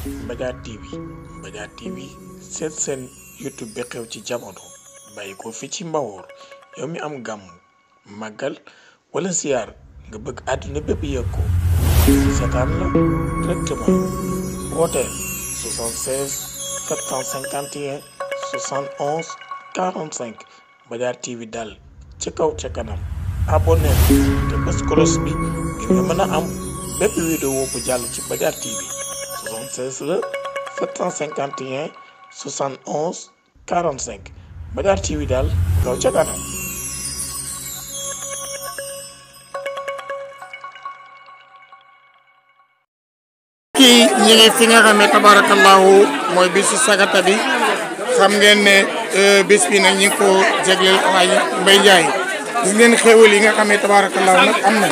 Mbadiar TV Mbadiar TV seen YouTube bi xew ci jamono bàyyi ko fi ci Mbawoor yow mi am gàmm màggal wala ziar nga bëgg àdduna bépp yëg ko seetaan la directement wooteel 76 751 71 45 Mbadiar TV daal ci kaw ca kanam abonné te bés kolos bi ngir nga mën a am bépp vidéo bu jàll ci Mbadiar TV 76 la 751 71 45 Mbadiar TV daal kaw ca kanam. kii ñi ngi fi nga xam ne tabarakallahu mooy bisu sagata bi xam ngeen ne bés bi nag ñi ngi ko jégleel Alaaji Mbay Njaay gis ngeen xéewal yi nga xam ne tabarakallahu nag am na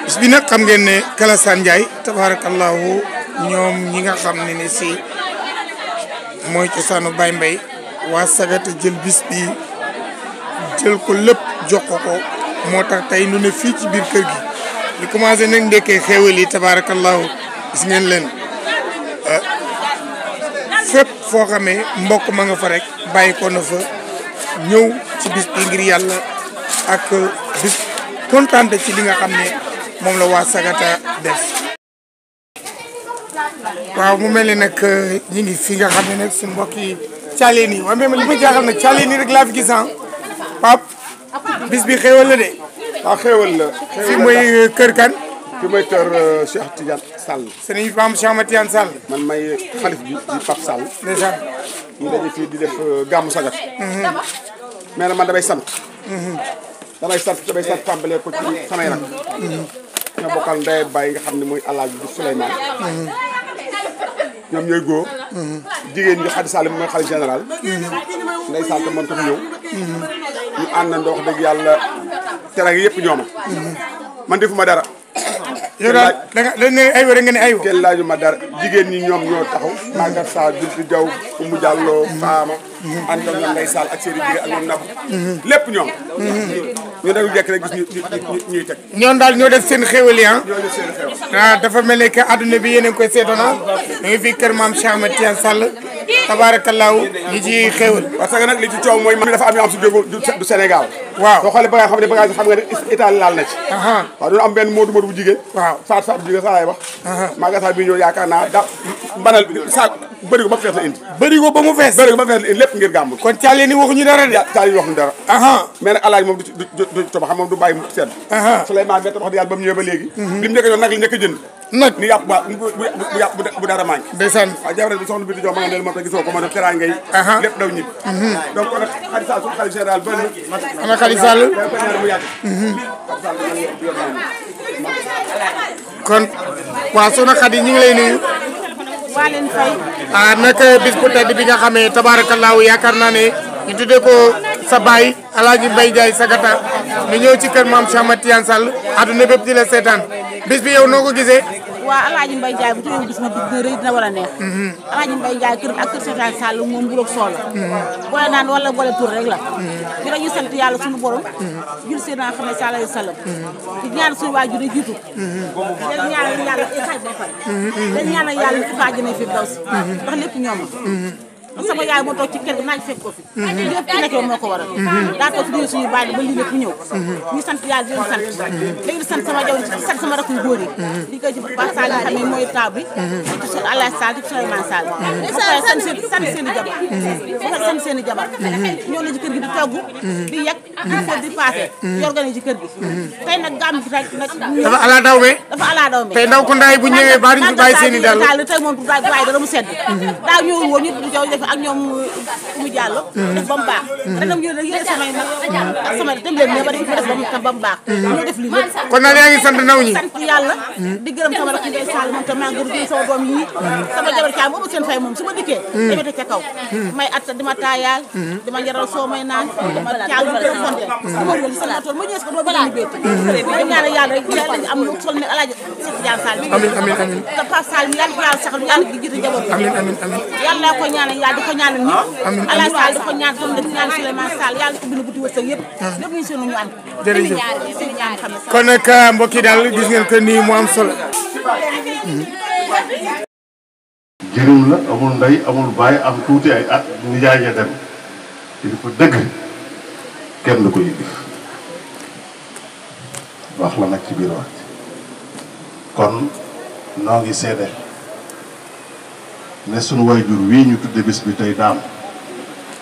bis bi nag xam ngeen ne Kalasaan Njaay tabarakallahu ñoom ñi nga xam ne ni si mooy cosaanu Baye Mbay waa sagata jël bis bi jël ko lépp jox ko moo tax tey nu ne fii ci biir kër gi li commencé nag ndekkee xéewal yi tabarakallahu gis ngeen leen fépp foo xamee mbokk ma nga fa rek bàyyi ko na fa ñëw ci bis bi ngir yàlla ak bis kontaan ci li nga xam ne moom la waa sagata def waaw mu mel ni nag ñi ngi fi nga xam ne nag suñu mbokk yi caaleen yi waaye même li ma jaaxal nag caaleen yi rek laa fi gis Pape bis bi xéewal la de. waaw xéewal la. fii mooy kër kan. fi mooy kër Cheikh Tidiane Sall. sëriñ Maam Cheikh Ahmed Tidiane Sall. man may xalif bi di Pape Sall. ndeysaan. ñu daje fii di def gàmmu sagat. mais nag man damay sant. damay sant tàmbalee ko ci samay rak. ñoo bokkal ndey baay nga xam ne mooy Alaaji bi Souleymane. ñoom ñooy góor. jigéen ñi Xadi Sall mooy xalif général. ndey Sall te man tam ñëw. ñu àndandoo wax dëgg yàlla teraanga yëpp ñooma. man defuma dara. yow daal da nga ne aywa rek nga ne aywa. kenn laaju ma dara jigéen ñi ñoom ñoo taxaw. Maguette Sarr Bintu Diaw Oumou Diallo Fama. ànd ak ñoom Ndeye Sall ak Serigne Bigué ak ñoom Nabou. lépp ñoom. ñu dañu jekk rek gis ñuy teg. ñoom daal ñoo def seen xéwal yi ñoo def seen xéwal. ah dafa mel ne que adduna bi yéen a ngi koy seetoon ñu ngi fi kër maam Cheikh Ahmed Tidiane Sall tabaarakallaahu ñi ci xéwal. parce que nag li ci coow mooy dafa am yoo xam si jóge du Sénégal. waaw soo xoolee bagage xam nga ne Italie laal na ci. waaw doon am benn moodu bu jigéen. waaw faatu bu jigéen saa laay wax. Maguette Sarr bi ñëw yaakaar naa da banal saa bëri ko ba fees la indi. bëri ko ba mu fees. bëri ko ba fees la indi lépp ngir gàmm. kon caalee ni waxuñu dara de. caalee ni waxuñu dara. mais nag Alaaji moom du toba xam moom du bàyyi mu sedd. Souleymane Bett wax dëgg yàlla ba mu ñëwee ba léegi. li mu njëkk a jox nag li njëkk a jënd. nag ni yàpp ba bu dara manqué. ndeysaan. waaw jabar bi soxna bi di jox ma nga ne moom gisoo ko ma def teraanga yi. lépp daw ñib. donc nag Xadi Sall suñu xalifa général ba ana Xadi Sall. kon waaw soxna Xadi ñu ngi lay nuyu. waa leen fay. naka bis bu tedd bi nga xamee tabaarakallaahu yaakaar naa ne ñu tuddee ko sa baay Alaaji Mbay Njaay sagata ñu ñëw ci kër maam Cheikh Ahmed Tidiane Sall adduna bépp di la seetaan bis bi yow noo ko gisee. waa Alaaji Mbay Njaay bu tuddee bis ma dina rëy dina war a neex. Alaaji Mbay Njaay kër ak kër Tidiane Sall moom mburoog soo la. boole naan wala boole tur rek la. ñu dañuy sant yàlla suñu borom. jul seen naa xam ne sallallahu alayhi wa sallam. di ñaan suñu waajur yi jiitu. dañ ñaanal yàlla xaj ba pare. dañ ñaanal yàlla ci faa jëmee fi daw si. ndax lépp ñoom sama yaay moo toog ci kër gi naaj fekk ko fi lépp ci nekkee moo ko waral daa toog fi suñu bàyyi ba lii lépp ñëw ñu sant yàlla di leen sant léegi di sant sama jaw di sant sama rakk yu góor yi di koy jëf ba Sall xam ne mooy taw bi ci su Allah Sall ci Souleymane Sall ba pare sant seen i jabar ba pare sant seen i jabar ñoo la ci kër gi di togg di yegg di fóot di paase yor gane ci kër gi tey nag gàmm gi nag dafa ala daw me dafa ala daw me tey ndaw ko ndaay bu ñëwee ba duñ fi bàyyi seen i dal tey moom bàyyi dara mu sedd daa ñëwul woon ñëpp jaw def ak ñoom mu jàllo def ba mu baax danam ñu yéene samay nag ak samay dem leen ne ba def ba mu baax ñoo def lii lépp kon nag yaa ngi sant ndaw ñi sant yàlla di gërëm sama rakk Ndeye Sall moom tam maa ngi gërëm sama doom yi sama jabar caam boobu seen fay moom su ma dikkee demete ca kaw may at di ma taayaal di ma njaral soo may naan ma caal ma fonte dama wël sama tool ma ñëw ko doo bëgg béet di ñaan yàlla rek yàlla am lu sol ne alaaji Cheikh Diane Sall amiin amiin amiin te Pape Sall mi yàlla ko yàlla saxal yàlla gi jiite njaboot amiin amiin amiin yàlla ko ñaanal yàlla di ko ñaanal ñi Alaaji Sall di ko ñaan tam di ñaan Souleymane Sall yàlla ko bind buti wërsëg yëpp lépp ñu seenu ñu am jërëjëf kon nag mbokk yi daal gis ngeen que nii mu am solo jëriñ la amul ndey amul baay am tuuti ay at nijaay ya dem ci di ko dëgg kenn du ko yëgif wax la nag ci biir wax kon noo ngi seede ne sunu waajur wii ñu tudde bis bi tey daam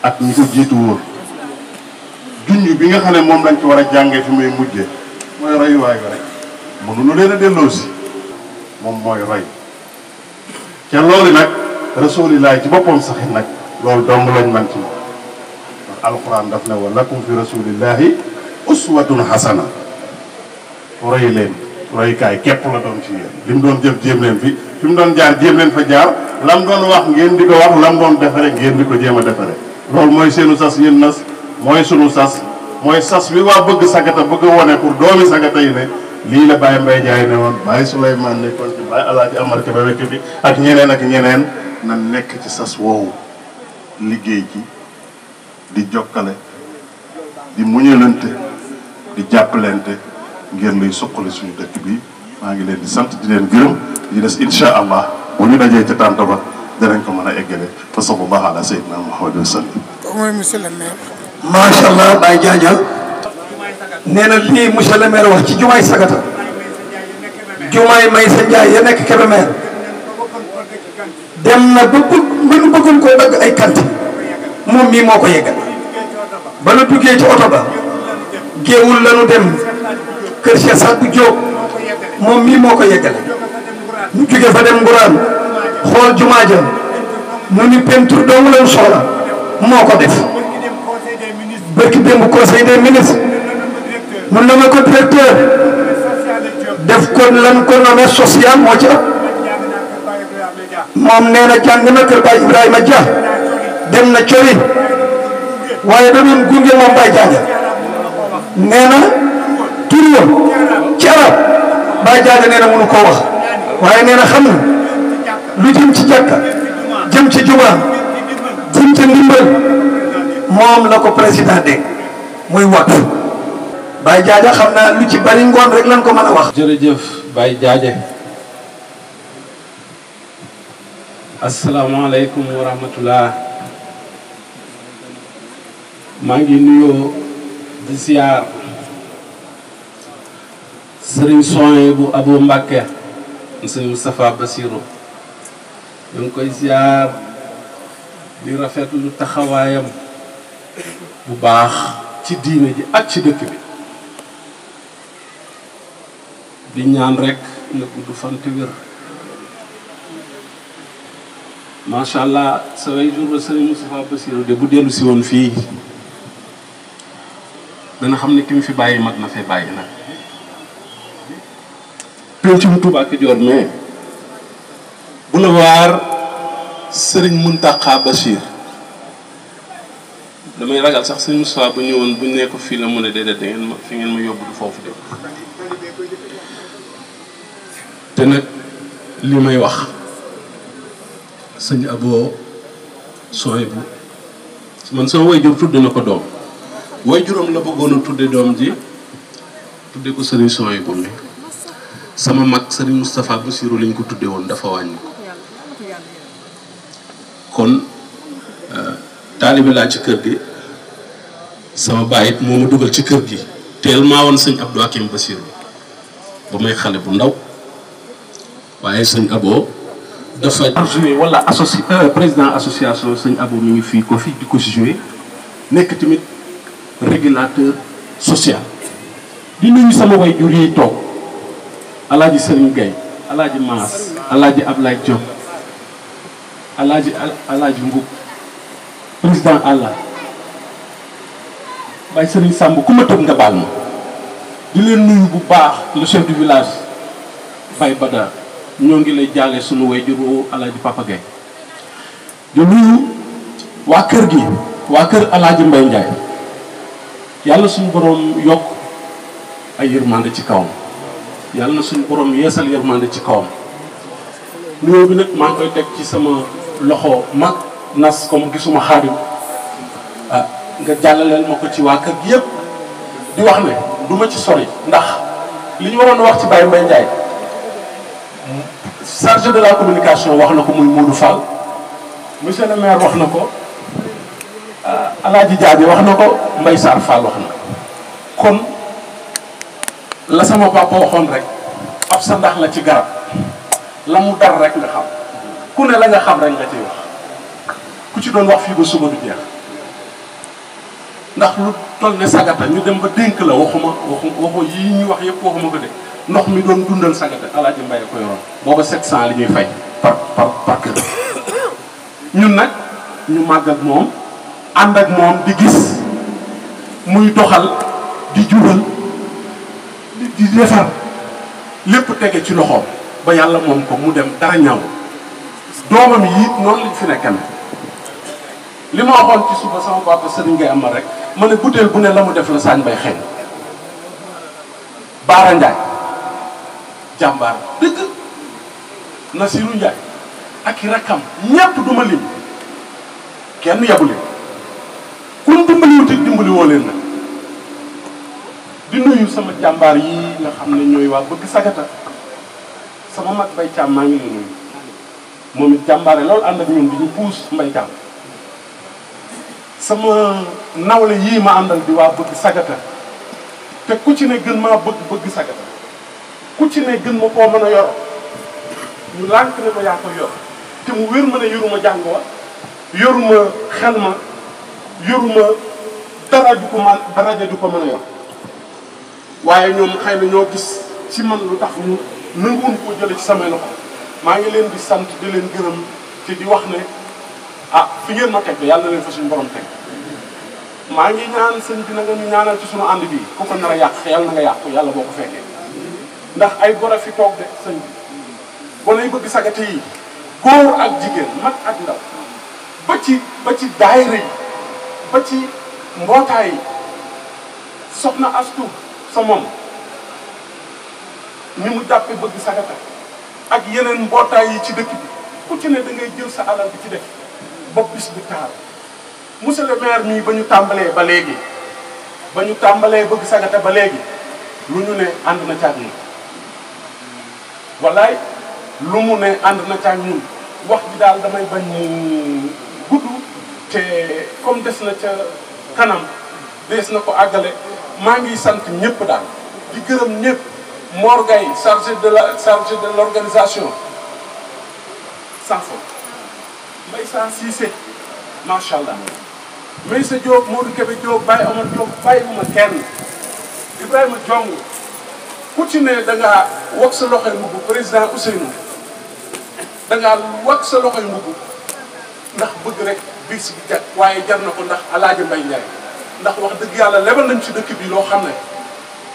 ak ñi ko jiitu woon junj bi nga xam ne moom lañ ci war a jàngee fi muy mujje mooy royuwaay bi rek mënuñu leen a delloo si moom mooy roy ca loolu nag rasulillahi ci boppam saxit nag loolu dong lañ man ci moom ndax alquran daf ne wa lakum fi rasulillahi uswatun hasana roy leen royukaay képp la doon ci yéen li mu doon jëf jéem leen fi mu doon jaar jéem leen fa jaar lam doon wax ngeen di ko wax lam doon defare ngeen di ko jéem a defare loolu mooy seenu sas yéen nas mooy sunu sas mooy sas bi waa bëgg sagata bëgg a wone pour doomi sagata yi ne lii la Baye Mbaye Ndiaye ne woon Baye Souleymane nekkoon ci Baye Alaaji Amar Kébé wekk bi ak ñeneen na nekk ci sas woowu liggéey ci di jokkale di muñalante di jàppalante ngir luy suqali suñu dëkk bi maa ngi leen di sant di leen gërëm di des incha allah bu ñu dajee ca tànt ba danañ ko mën a eggale fa sallallahu ala sayyidina Muhammad wa sallam. mooy monsieur le maire. macha allah Baye Diadia nee na lii monsieur le maire wax ci jumaay sagata jumaay may sa Ndiaye ya nekk Kébémer dem na ba bëggoon koo dagg ay kanti moom mii moo ko yeggal ba nu duggee ci oto ba géewul lanu dem kër Cheikh Sadou Diop moom mii moo ko yeggale ñu jóge fa dem Ngourane xool jumaa ja mu ni peinture doomu leen soxla moo ko def bërki démb conseil des ministres mu nommé ko directeur def ko lan ko nommé social moo ci ëpp moom nee na jàng na kër Baye Ibrahima Dia dem na Cori waaye da doon gunge moom Baye Diagne nee na tur wa ci arab Baye Diagne nee na mënu koo wax waaye nee na xam na lu jëm ci jàkka jëm ci jumaa jëm ci ndimbal moom la ko président dégg muy wàkk Baye Diagne xam naa lu ci bari ngoon rek lan ko mën a wax. jërëjëf Baye Diagne asalaamaaleykum wa rahmatullah maa ngi nuyoo di ziar Serigne Soye bu Abou Mbacké Serigne Moustapha Bassirou ñu ngi koy ziar di rafetlu taxawaayam bu baax ci diine ji ak ci dëkk bi di ñaan rek na gudd fan te wér macha allah sa way jur ba Serigne Moustapha Bassirou de bu dellu si woon fii dana xam ne ki mu fi bàyyi mat na fee bàyyi nag pencum Touba Kajoor mais boulevard Serigne Mountakha Bachir damay ragal sax Serigne Moustapha bu ñëwoon bu ñu nee ko fii la mu ne déedéet da ngeen ma fi ngeen ma yóbbu du foofu de te nag li may wax sëñ Abo sooy bu man sama waajur tudde na ko doom waajuram la bëggoon a tudde doom ji tudde ko Serigne sooy bu mi sama mag Serigne Moustapha Bassirou lañ ko tudde woon dafa wàññi ko kon taalibe laa ci kër gi sama baay it moo ma dugal ci kër gi teel maa woon sëñ Abdou Hakim Bassirou ba may xale bu ndaw waaye sëñ Abo dafa joué wala président association sëñ Abo mi ngi fii ko fii di ko joué nekk tamit régulateur social di nuyu sama way jur yi toog alaaji Serigne Gueye alaaji Maas alaaji Ablaye Diop alaaji Ngub président Allah Baye Serigne Samb ku ma tëb nga baal ma di leen nuyu bu baax le chef du village Baye Bada ñoo ngi lay jaale sunu way jur alaaji Papa Gueye di nuyu waa kër gi waa kër alaaji Mbaye Ndiaye yàlla suñu borom yokk ay yërmande ci kawam yàlla na suñu borom yeesal yërmande ci kawam nuyoo bi nag maa ngi koy teg ci sama loxo mag nas comme gisuma xaadim nga jàllaleel ma ko ci waa kër gi yëpp di wax ne du ma ci sori ndax li ñu waroon wax ci Baye Mbaye Ndiaye chargé de la communication wax na ko muy Modou Fall monsieur le maire wax na ko Alaaji Jaabi wax na ko Mbaye Sarr Fall wax na kon la sama papa waxoon rek ab sa ndax la ci garab la mu dar rek nga xam ku ne la nga xam rek nga ciy wax ku ci doon wax fii ba suba du jeex ndax lu toll ne sagata ñu dem ba dénk la waxu yii ñu wax yëpp waxuma ko de ndox mi doon dundal sagata Alaaji Mbaye ko yoroon booba 700 li ñuy fay par kër ñun nag ñu màgg ak moom ànd ak moom di gis muy doxal di jubal di defar lépp tege ci loxoom ba yàlla moom ko mu dem dara ñaaw doomam yi it noonu lañ fi nekkame li ma waxoon ci suba sama papa Serigne ngay amal rek ma ne butéel bu ne la mu def la saañ bay xeeñ Baara Ndiaye jàmbaar dëgg Nasiru Ndiaye ak i rakkam ñépp duma lim kenn yabu leen kun dimbaliwut it dimbali woo leen nag di nuyu sama jàmbaar yi nga xam ne ñooy waa bëgg sagata sama mag Mbay Caam maa ngi lay nuyu moom it jàmbaare loolu ànd ak ñun di ñu puus Mbay Caam sama nawle yii ma àndal di waa bëgg sagata te ku ci ne gën maa bëgg sagata ku ci ne gën ma koo mën a yor ñu lànk ne ma yaa ko yor te mu wér ma ne yoruma jàng wa yoruma xel ma yoruma daraja du ko mën a yor waaye ñoom xëy na ñoo gis ci man lu tax ñu nanguwuñ koo jële ci samay loxo maa ngi leen di sant di leen gërëm te di wax ne fi ngeen ma teg de yàlla na leen fa suñu borom teg maa ngi ñaan sëñ bi na nga ñu ñaanal ci sunu ànd bi ku ko nar a yàq yàlla na nga yàqu yàlla boo ko fekkee ndax ay gor a fi toog de sëñ bi gone yi bëgg sagate yi góor ak jigéen mag ak ndaw ba ci daayira yi ba ci mbootaay yi soxna astu sa moom ni mu jàppe bëgg sagata ak yeneen mbootaay yi ci dëkk bi ku ci ne da ngay jël sa alal bi ci def bopp bis bi taar monsieur le maire mii ba ñu tàmbalee ba léegi bëgg sagata ba léegi lu ñu ne ànd na caag ñun wallaay lu mu ne ànd na caag ñun wax ji daal damay bañ mu gudd te comme des na ca kanam des na ko àggale maa ngi sant ñëpp daal di gërëm ñëpp Mor Gaye chargé de l'organisation sans faute Mbaye Sa Cissé macha allah Maysa Diop Modou Kébé Diop Baye Omar Diop bàyyiwuma kenn Ibrahima Jong ku ci ne da ngaa wax sa loxoy mbubb président Ousseynou da ngaa wax sa loxoy mbubb ndax bëgg rek bis bi jag waaye jar na ko ndax Alaaji Mbaye Ndiaye ndax wax dëgg yàlla lebal nañ ci dëkk bi loo xam ne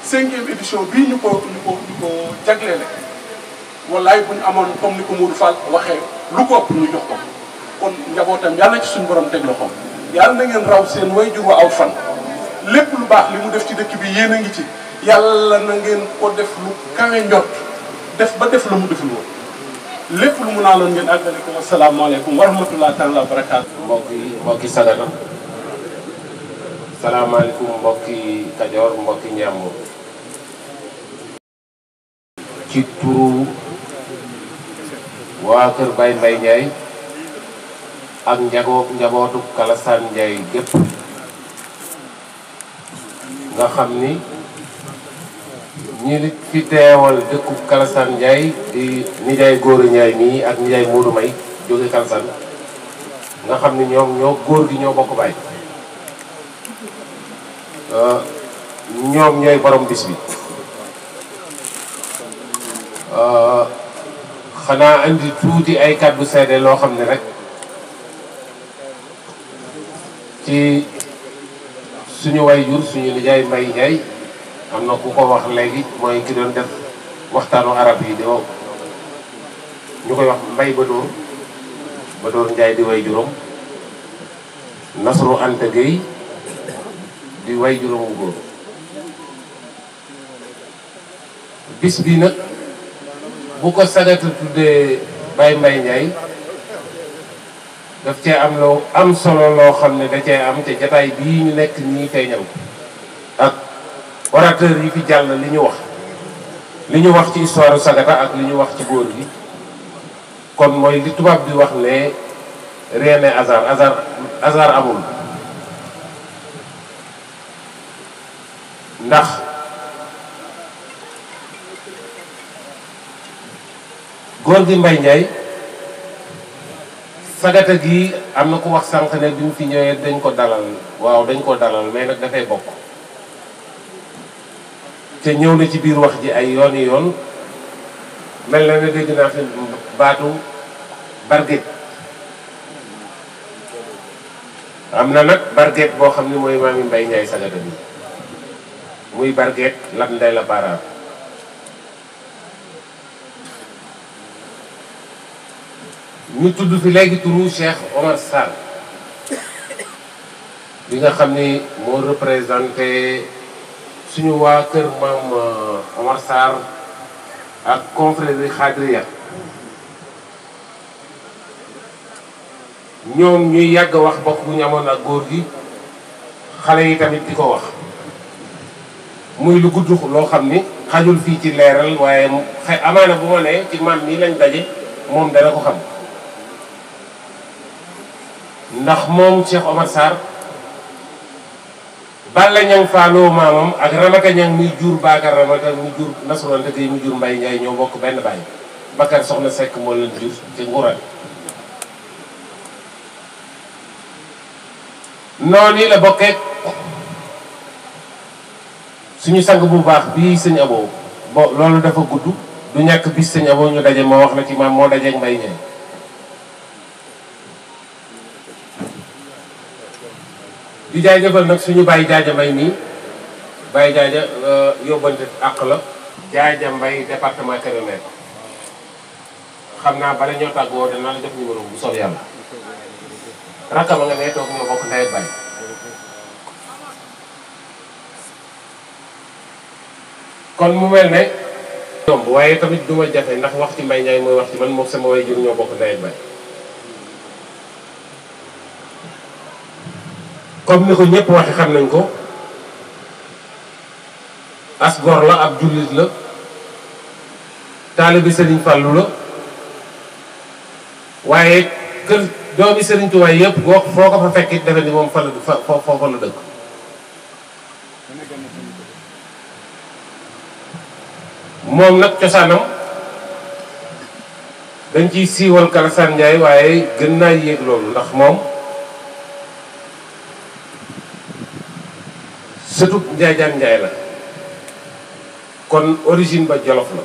5e édition bii ñu ko jagleele wallaay bu ñu amoon comme ni ko Modou Fall waxee lu ko ëpp ñu jox ko kon njabootam yàlla ci suñu borom teg loxoom yàlla na ngeen raw seen way jur wa aw fan lépp lu baax li mu def ci dëkk bi yéen a ngi ci yàlla na ngeen ko def lu kawe njot def ba def la mu deful woon lépp lu mu naa loon ngeen àggale ko asalaamaaleykum wa rahmatulah taala wa barakaatu. mbokki sagata salaamaaleykum mbokki Kajoor mbokki Njàmbur ci turu waa kër Baye Mbaye Ndiaye ak njabootu Kalassane Ndiaye gépp nga xam ni ñi fi teewal dëkku Kalassane Ndiaye di nijaay góor Ndiaye mii ak nijaay Modou May jóge Kalassane nga xam ni ñoom ñoo góor gi ñoo bokk baay ñoom ñooy borom bis bi xanaa andi tuuti ay kàddu seede loo xam ne rek ci suñu waajur suñu nijaay Mbaye Ndiaye am na ku ko wax léegi mooy ki doon def waxtaanu arab yi doo ñu koy wax Mbaye Badoor Ndiaye di waajuram Nasru Anta Gueye di waajuram wu góor bis bi nag bu ko sagata tuddee Baye Mbaye Ndiaye daf cee am loo am solo loo xam ne da cee am te jataay bii ñu nekk nii feeñal ak orateur yi fi jàll li ñu wax ci histoire sagata ak li ñu wax ci góor gi kon mooy li tubaab bi wax ne rien n'est hasard amul ndax góor gi Mbaye Ndiaye sagata gi am na ku wax sànq ne bi mu fi ñëwee dañ ko dalal waaw dañ ko dalal mais nag dafay bokk te ñëw na ci biir wax ji ay yoon yoon mel na ne dégg naa fi baatu barget am na nag barget boo xam ne mooy maami Mbaye Ndiaye sagata bi muy barget lam ndey la baaraam ñu tudd fi léegi turu Cheikh Omar Sarr bi nga xam ni moo représenté suñu waa kër maam Omar Sarr ak confrérie Xaadiriya ñoom ñuy yàgg wax bokk bu ñu amoon ak góor gi xale yi tamit di ko wax muy lu gudd loo xam ni xajul fii ci leeral waaye amaana bu ma nee ci maam nii lañ daje moom dana ko xam ndax moom Cheikh Omar Sarr Balla Ñang Fallou maamam ak Ramata Ñang muy jur Bakar Ramata muy jur Nasru Anta Gueye muy jur Mbaye Ndiaye ñoo bokk benn baay Bakar soxna Seck moo leen jur ci Ngourane noonu la bokkee suñu sang bu baax bii sëñ Abo bo loolu dafa gudd du ñàkk bis sëñ Abo ñu daje ma wax la ci maam moo dajeeg Mbaye Ndiaye di jaajëfal nag suñu Baye Jaaja Mbay nii Baye Jaaja yóbbante àq la Jaaja Mbay département Kébémer xam naa bala ñoo tàggoo danaa la jox numéro bu soob yàlla rakkama nga ne toog ñoo bokk ndey ak baay kon mu mel ne yomb waaye tamit du ma jafe ndax wax ci Mbaye Ndiaye mooy wax ci man moom sama way jur ñoo bokk ndey ak baay comme ni ko ñëpp waxe xam nañ ko as gor la ab jullit la taalibi Serigne Fallou la waaye kër doomi Serigne Touba yëpp foo ko fa fekkit defe ni moom foofa la dëkk moom nag cosaanam dañ ciy siiwal Kalassane Ndiaye waaye gën naa yéeg loolu ndax moom sëtub Njaajaan Njaay la kon origine ba Jolof la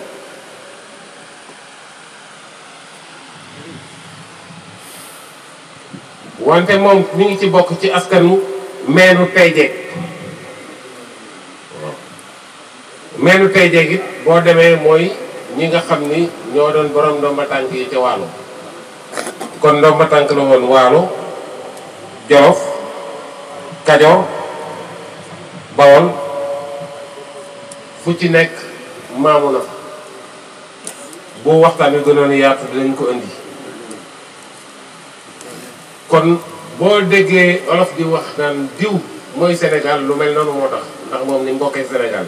wante moom mi ngi ci bokk ci askanu meenu Tayjeeg meenu Tayjeeg it boo demee mooy ñi nga xam ni ñoo doon borom ndomba tànk yi ca Waalo kon ndomba tànk la woon Waalo Jolof Kajoor Bawol fu ci nekk maamu na fa bu waxtaan wi gënoon yaatu dinañ ko indi kon boo déggee olof di wax naan diw mooy Sénégal lu mel noonu moo tax ndax moom ni mbokkee Sénégal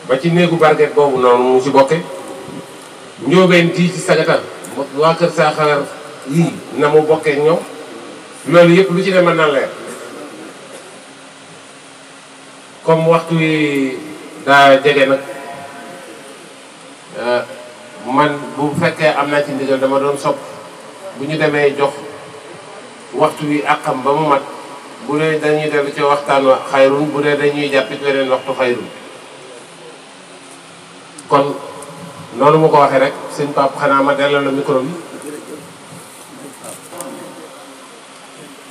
ba ci néegu barget boobu noonu mu ci bokke njóobeen tii ci sagata waa kër saa xewar yii na mu bokkee ñoom loolu yëpp lu ci ne mën na leer comme waxtu wi daa jege nag man bu fekkee am naa ci ndigal dama doon sopp bu ñu demee jox waxtu wi àqam ba mu mat bu dee dañuy dellu ci waxtaan wa xayrun bu dee dañuy jàppit weneen waxtu xayrun kon noonu mu ko waxee rek sëñ Pape xanaa ma delloo la micro bi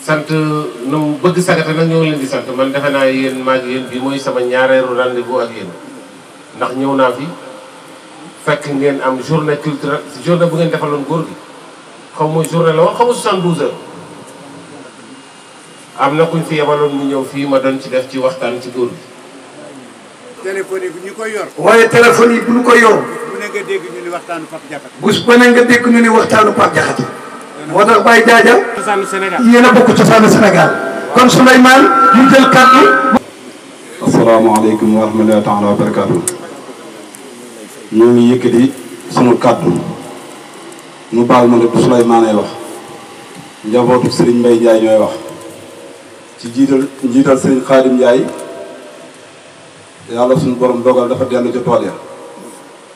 sant nu mu bëgg sagata nag ñoo leen di sant man defe naa yéen maa ngi yéen bi mooy sama ñaareelu rendez-vous ak yéen ndax ñëw naa fi fekk ngeen am journée culturelle journée bu ngeen defaloon góor gi xaw ma journée la woon xaw ma 72 heures am na kuñ fi yebaloon ñu ñëw fii ma doon ci def ci waxtaan ci góor gi. téléphone yi bu ñu koy yor. waaye téléphone yi bu ñu koy yor. bu ne nga dégg ñu ni waxtaanu Pape Diakhaté. bés bu ne nga dégg ñu ni waxtaanu Pape Diakhaté. moo tax Baye Jaaja. cosaanu Sénégal yéen a bokk cosaanu Sénégal. kon Souleymane ñu jël kàddu. asalaamaaleykum wa rahmatullahi taala wa barakaatu. ñoo ngi yëkkati sunu kàddu. nu baal ma ne du Souleymane ay wax. njabootu Serigne Mbaye Ndiaye ñooy wax. ci njiital Serigne Khadim Ndiaye. yàlla suñu borom dogal dafa dellu ca tool ya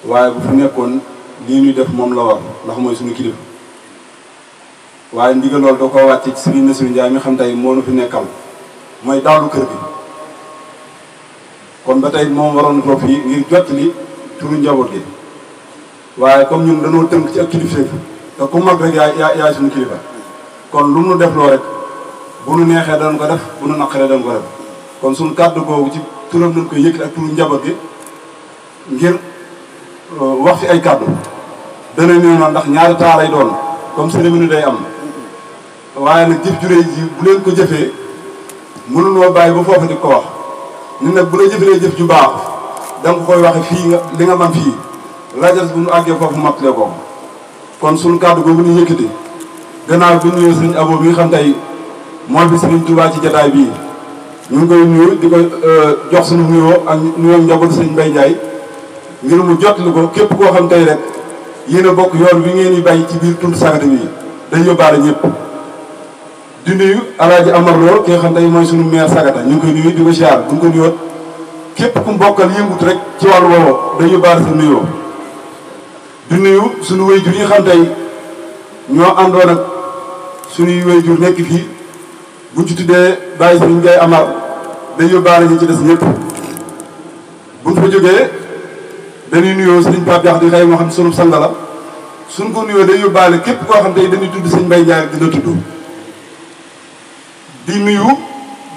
waaye bu fi nekkoon lii ñuy def moom la war ndax mooy suñu kilifa waaye ndigal loolu da ko wàcc ci Serigne Nassirou Ndiaye mi xam tey moo nu fi nekkal mooy daalu kër gi kon ba tey moom waroon toog fii ngir jot li turu njaboot gi waaye comme ñun dañoo tënk ci ak kilifa te ku mag rek yaay suñu kilifa kon lu nu def loo rek bu nu neexee dañ ko def bu nu naqaree dañ ko def kon suñu kàddu googu ci turam nañ koy yëkkati ak turu njaboot gi ngir wax fi ay kàddu dana néew na ndax ñaari taa lay doon comme cérémonie day am waaye nag jëf juree ji bu leen ko jëfee mënunoo bàyyi ba foofu di ko wax nit nag bu la jëfee jëf ju baax da nga koy waxe fii nga li nga man fii rajas bu nu àggee foofu mattale ko kon suñu kàddu googu ñu yëkkati gannaaw bi nuyoo sëriñ Abo bi nga xam tey mooy bi sëriñ Touba ci jataay bii ñu ngi koy nuyu di koy jox suñu nuyoo ak nuyoo njaboot sëriñ Mbaye Ndiaye ngir mu jottali ko képp koo xam tey rek yéen a bokk yoon wi ngeen di bàyyi ci biir tund sagata bi day yóbbaale ñëpp di nuyu alaaji Amar Lo ki nga xam tey mooy suñu maire sagata ñu ngi koy nuyu di ko siyaar bu ñu ko nuyoo képp ku mbokkal yëngut rek ci wàllu woowu day yóbbaale sa nuyoo di nuyu suñu wayjur yi nga xam tey ñoo àndoon ak suñuy wayjur nekk fii buñ ci tuddee bàyyi suñu ngay Amar day yóbbaale ñi ci des ñëpp buñ fa jógee dañuy nuyoo sëñ Pape Diakhaté di xëy moo xam ne sunu sang la suñ ko nuyoo day yóbbaale képp koo xam tey dañuy tudd sëñ Mbaye Ndiaye dina tudd di nuyu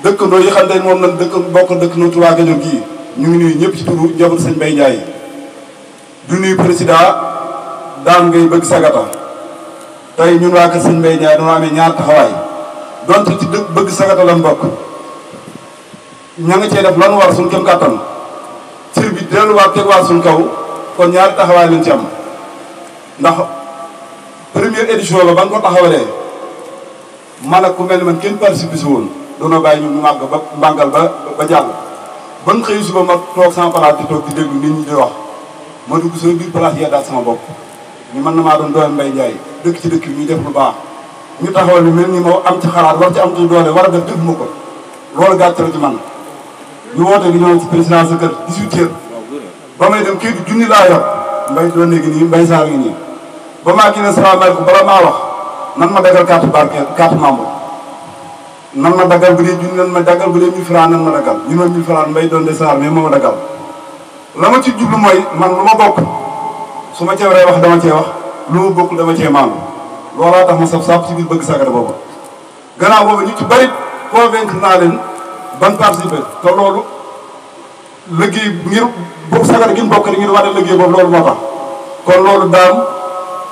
dëkkandoo yi xam tey moom lañ bokk dëkkandoo Touba Kajoor gii ñu ngi nuyu ñëpp ci turu njaboot sëñ Mbaye Ndiaye du nuyu président daan ngay bëgg sagata tey ñun waa kër sëñ Mbaye Ndiaye dañoo amee ñaar taxawaay donte ci bëgg sagata lan bokk ña nga cee def lan war suñ kem kàttan cir bi delluwaat tegwaat suñ kaw kon ñaari taxawaay lañ ci am ndax première édition ba ba nga ko taxawalee man ak ku mel ni man kenn participé si woon doona bàyyi ñu màgg ba mbàngal ba jàll ban xëy suba ma toog sama place di toog di déglu nit ñi di wax ma dugg sama biir place yee daal sama bopp ñu mën na maa doon doole Mbaye Ndiaye dëkk ci dëkk bi ñuy def lu baax ñu taxawal lu mel ni ma am ci xalaat war ci am ci doole war a def defuma ko loolu gàcce la ci man ñu woote gi ñëw ci président sa kër 18 heures ba may dem kii junni laa yor mbay doon léegi nii mbay saar ngi nii ba maa kii ne salaamaaleykum bala maa wax nan ma dagal carte barke carte membre nan ma dagal bu dee junni nan ma dagal bu dee 1000 francs nan ma dagal ñu ma 1000 francs mbay doon de saar mais moo ma dagal la ma ci jublu mooy man lu ma bokk su ma cee waree wax dama cee wax lu ma bokkul dama cee maandu loolaa tax ma sab ci biir bëgg sagata boobu gannaaw boobu ñu ci bari convaincre naa leen ban participer te loolu liggéey ngir bu sagata gi ñu bokk ngir war a liggéey boobu loolu moo tax kon loolu daam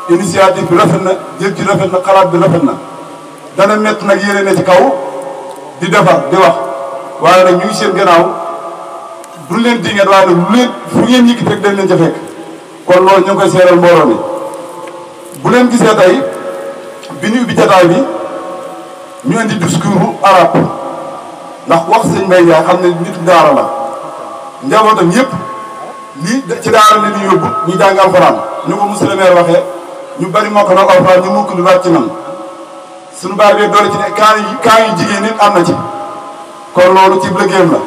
initiative bi rafet na jëf ji rafet na xalaat bi rafet na dana métti nag yéene ne ci kaw di defar di wax waaye nag ñu ngi seen gannaaw duñ leen dinget waaye nag lu leen fu ngeen yëkkati rek dañ leen ca fekk kon loolu ñu ngi koy seeral mbooloo mi bu leen gisee tey bi ñu ubbi jataay bi ñu indi discours arabe ndax wax sëñ Mbaye Ndiaye xam ne nitu daara la njabootam yëpp lii ci daara la ñuy yóbbu ñu jàng alxuraan ñu ko monsieur le maire waxee ñu bari moo ko nag alxuraan ñu mukk lu wàcc ci nam suñu baay bee doole ci ne kaa yu jigéen nit am na ci kon loolu ci liggéeyam la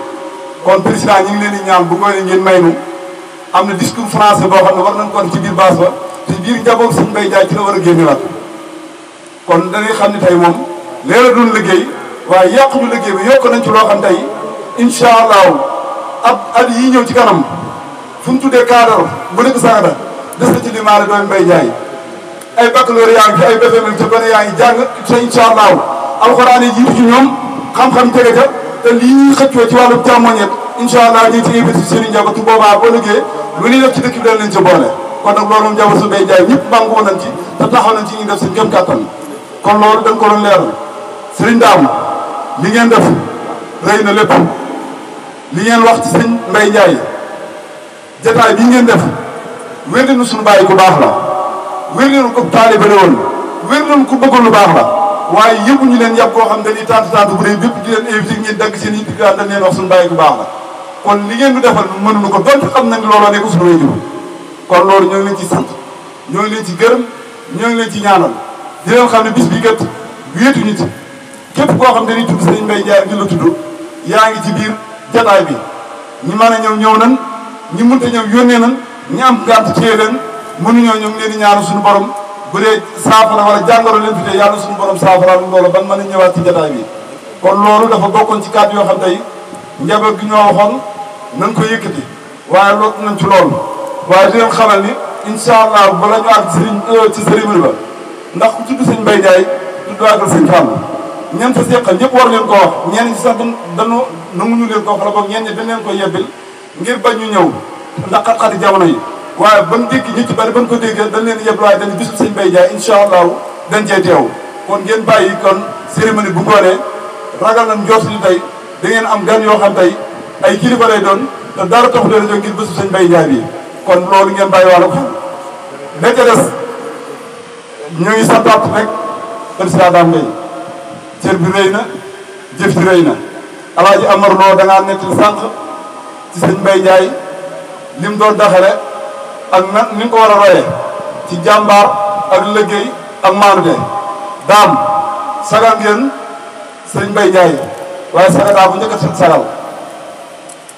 kon président ñu ngi leen di ñaan bu ngoonee ngeen may nu am na discours français boo xam ne war nañ ko def ci biir base ba te biir njaboot suñu mbay jaay ci la war a génnewaat kon dañuy xam ne tey moom léeg-la doon liggéey waaye yàqu ñu liggéey bi yokk nañ ci loo xam tey incha allahu at yii ñëw ci kanam fu mu tuddee cadre bu dëkk Sagata des na ci limaale doon mbay jaay ay baccalauréat yaa ngi fi ay BFEM ca gone yaa ngi jàng te incha allahu alxuraan yi jiitu ci ñoom xam-xam tege ca te lii ñuy xëccoo ci wàllu càmmoñet incha allah ñu ngi ci investi seen i njaboot bu boobaa boo liggéey lu ñuy def ci dëkk bi dañ leen ca boole kon nag loolu moom njaboot su mbay jaay ñëpp màngoo nañ ci te taxaw nañ ci ñu def seen gëm kàttan kon loolu dañ ko doon leeral sëriñ Daam li ngeen def rëy na lépp li ngeen wax ci sëñ Mbay Njaay jataay bii ngeen def wér nañu suñu bàyyi ku baax la wér nañu ko taalibe la woon wér nañu ku bëggoon lu baax la waaye yëpp ñu leen yàpp koo xam dañuy tant bu dee bépp di leen invité ngeen dagg seen yitt dañ leen wax suñu bàyyi ku baax la kon li ngeen ñu defal mënuñu ko donte xam nañ looloo nekk suñu way jur kon loolu ñoo ngi leen ci sant ñoo ngi leen ci gërëm ñoo ngi leen ci ñaanal di leen xam ne bis bi kat wéetu nit képp koo xam ne dañuy tudd sëñ Mbay Njaay ngi la tudd yaa ngi ci biir jataay bi ñi mën a ñëw nan ñi mënta ñëw yónnee nan ñi am gànt téye leen mënuñoo ñëw leen di ñaanal suñu borom bu dee saafara wala jàngoro leen fi te yàlla suñu borom saafara loolu ban mën a ñëwaat ci jataay bi kon loolu dafa bokkoon ci kàddu yoo xam tey njaboot gi ñoo waxoon nañ ko yëkkati waaye loolu nañ ci loolu waaye di leen xamal ni incha allah bala ñu àgg ci cérémonie ba ndax ku tudd sëñ Mbay Njaay tudd waagal sëñ Fallou ñeen fa seqal ñëpp war leen ko wax ñeen ñi sax dañu nanguñu leen ko wax la boog ñeen ñi dañ leen ko yebbil ngir bañ ñu ñëw ndax xat-xati jamono yi waaye ban dégg ñi ci bari ban ko déggee dañ leen yebbil waaye dañ bisu sëñ Mbay Njaay incha allahu dañ cee teew kon ngeen bàyyi kon cérémonie bu ngoonee ragal nañ njort ni tey da ngeen am gan yoo xam tey ay kilifa lay doon te dara tax leen jóg ngir bisu sëñ Mbay Njaay bi kon loolu ngeen bàyyi wàllu xel la ca des ñu ngi santaat rek président Dame Gueye cër bi rëy na jëf ji rëy na alaaji Amar Lo da ngaa nettali sànq ci sëñ Mbay Njaay li mu doon daxale ak na ni nga ko war a royee ci jàmbaar ak liggéey ak maanute daam sagal ngeen sëñ Mbay Njaay waaye sagataa bu njëkk a sagal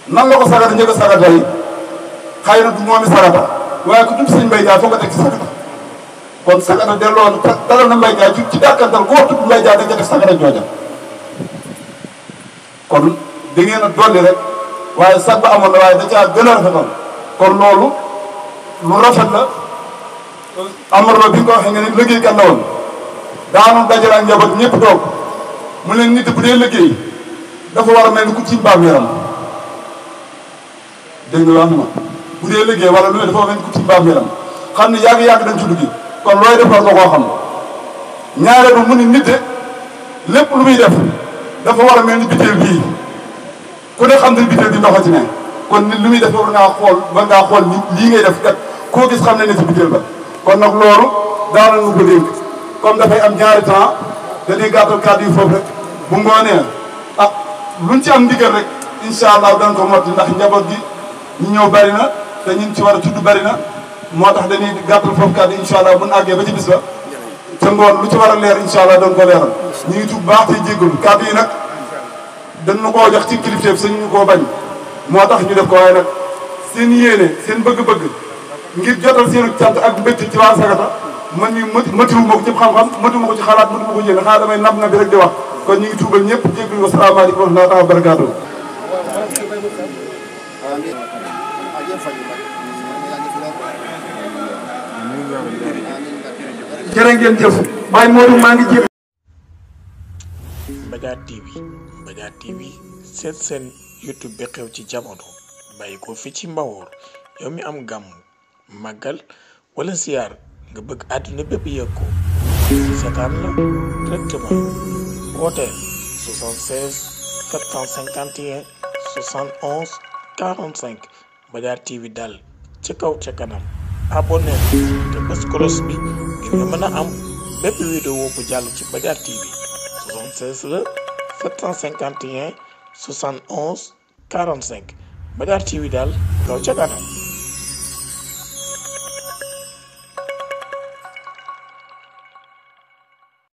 nan la ko sagata njëkk a sagata yi xëy na du moomi sagata waaye ku tudd sëñ Mbay Njaay foo ko teg ci sagata kon sagata delloo dara na Mbay Njaay ci dàkkantal koo tudd Mbay Njaay dañ ca def sagata jooja kon da ngeen a dolli rek waaye sag ba amoon na waaye da caa gën a rafetal kon loolu lu rafet la Amar Lo bi nga ko waxee nga ne liggéeykat la woon daanoon dajale ak njaboot ñëpp toog mu leen nit bu dee liggéey dafa war a mel ni ku ci mbaam yaram dégg nga wax ma bu dee liggéey wala lu ne dafa war a mel ni ku ci mbaam yaram xam ne yàgg-yàgg dañ ci dugg kon looy def war nga koo xam ñaareel ba mu ni nit de lépp lu muy def dafa war a mel ni biteel bii ku ne xam ne biteel bi ndox ci ne kon nit lu muy def war ngaa xool ni lii ngay def kat koo gis xam ne ne ci biteel ba kon nag loolu daana nu ko dénk comme dafay am ñaari temps dañuy gàttal kàddu yi foofu rek bu ngoonee ah luñ ci am ndigal rek incha allah dañ ko motti ndax njaboot gi ñu ñëw bari na te ñun ci war a tudd bari na moo tax dañuy gàttal foofu kàddu incha allah bu ñu àggee ba ci bis ba te ngoon lu ci war a leer incha allah dañ ko leeral ñu ngi tudd baax te jéggalu kàddu yi nag dañu koo jox ci kilifteef sañ ñu koo bañ moo tax ñu def ko waaye nag seen yéene seen bëgg-bëgg ngir jotal seenu cant ak mbégte ci waa Sagata man ñu matiwu ma ko ci xam-xam matiwu ma ko ci xalaat matiwu ma ko yéene xanaa damay nab na bi rek di wax kon ñu ngi tuubal ñëpp jéggalu wa salaamaaleykum wa rahmatulah wa barakaatu. jërë ngeen jëf Baye Modou maa ngi jëf. Mbadiar TV seet seen YouTube bi xew ci jamono bàyyi ko fi ci Mbawoor yow mi am gàmm màggal wala siyaar nga bëgg àdduna bépp yëg ko seetaan la directement wooteel 76 751 71 45 Mbadiar TV daal ci kaw ca kanam abonné te bës cloche bi ngir nga mën a am bépp vidéo bu jàll ci Mbadiar TV 76 la 751 71 45 Mbadiar TV daal kaw ca kanam.